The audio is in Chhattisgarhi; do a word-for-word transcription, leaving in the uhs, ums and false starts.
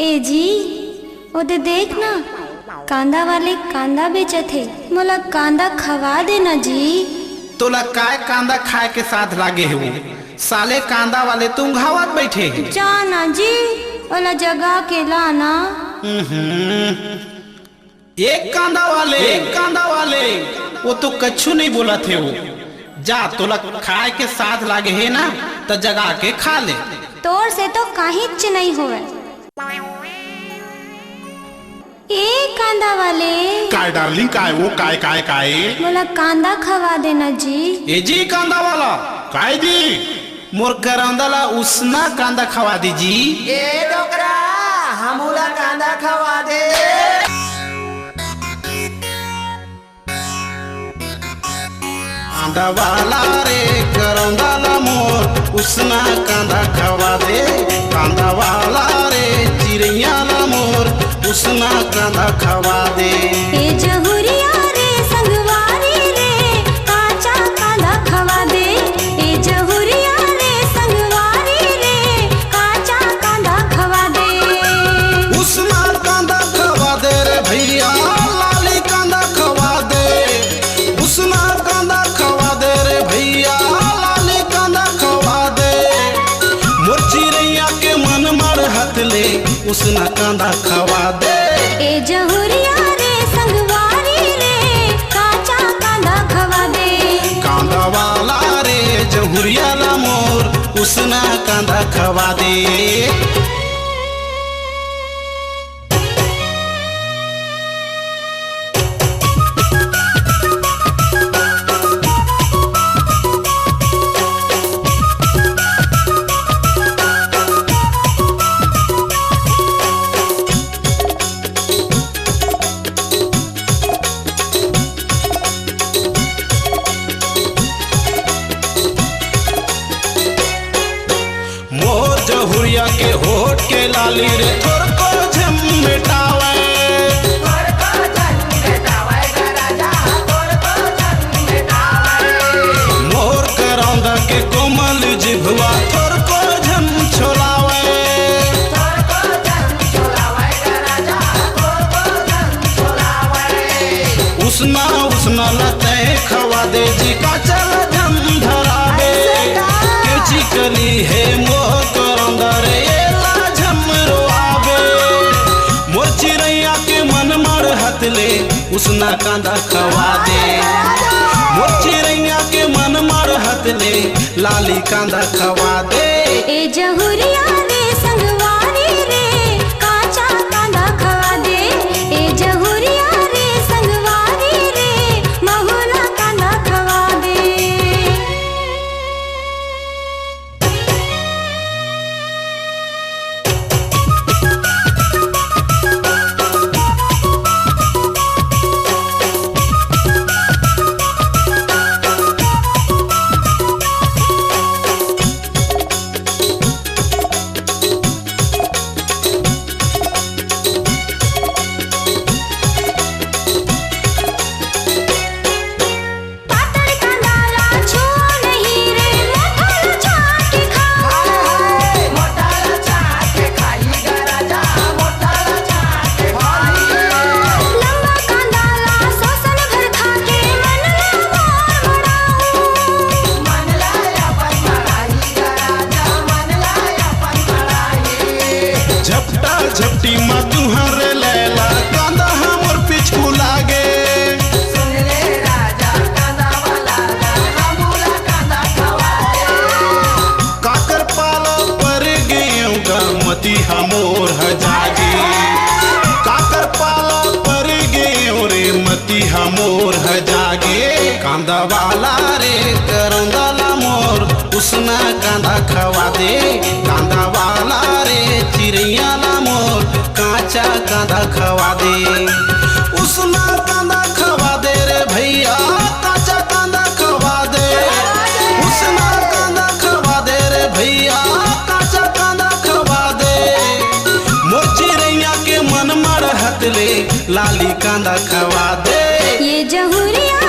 ए जी, ओदे देख ना, कांदा वाले कांदा बेचत हे, मोला कांदा खवा दे ना जी। तोला काय कांदा खाए के साध लागे हे वो? साले कांदा वाले तो उंघावत बैठे हे। जा ना जी, ओला जगा के ला ना। हम्म। एक कांदा वाले, एक कांदा वाले, वो तो कछु नहीं बोलत हे वो। जा, तोला खाए के साध लागे हे ना, त जगा के खा ले। तोर से तो काहीच नहीं होवे। ए कांदा वाले। काय darling, काय वो, काय, काय, काय? मोला कांदा खवा देना जी। ए जी कांदा वाला। काय जी? मोर करौंदा ला उसना कांदा खवा दे जी। ए डोकरा, हमू ला कांदा खवा दे। कांदा वाला रे, करौंदा ला मोर, उसना कांदा खवा दे। कांदा वाला रे, चिरैया ला मोर, उसना कांदा खवा दे। ए जहुरिया रे, संगवारी रे, काचा कांदा खवा दे। ए जहुरिया रे, संगवारी रे, काचा कांदा खवा दे। उसना कांदा खवा दे रे भैया, लाली कांदा खवा दे। उसना कांदा खवा दे रे भैया, लाली कांदा खवा दे। मोर चिरैया के मन मड़हत ले, उसना कांदा खवा दे। ए जहुरिया रे संगवारी रे, काचा कांदा खवा दे। कांदा वाला रे जहुरिया ला मोर, उसना कांदा खवा दे। मोर जहुरिया के होठ के लाली रे, थोरको झन मेटावय। मोर करौंदा के कोमल जिभवा, थोरको झन छोलावय। उसना, उसना ला तैं खवा दे जी, काचा ला झन धराबे। ऐसे का? के चिकनी हे मोर करौंदा रे, एला झन रोआबे। मोर चिरैया के मन मड़हत ले, उसना कांदा खवा दे। मोर चिरैया के मन मड़हत ले, लाली कांदा खवा दे। ए जहुरिया रे संगवारी रे, काचा कांदा खवा दे। ए जहुरिया रे संगवारी रे, महुला कांदा खवा दे। पातर कांदा ला छुओ नहीं रे, मोटा ला चाट के खाओ। लंबा कांदा ला सोसन भर खा के मन ला मोर मड़ाओ। झपटा झपटी मा तुहरे लैला, कांदा हमर पिछू लागे। काकर पाला पर गेंव गा, मती हमोर ह जागे। काकर पाला पर गेंव रे, मती हमोर ह जागे। कांदा वाला रे, करौंदा ला मोर, उसना कांदा खवा दे। कांदा वाला रे, चिरैया ला मोर, काचा कांदा खवा दे। उसना कांदा खवा दे रे भैया, काचा कांदा खवा दे। उसना कांदा खवा दे रे भैया, काचा कांदा खवा दे। मोर चिरैया के मन मड़हत ले, लाली कांदा खवा दे। ये जहुरिया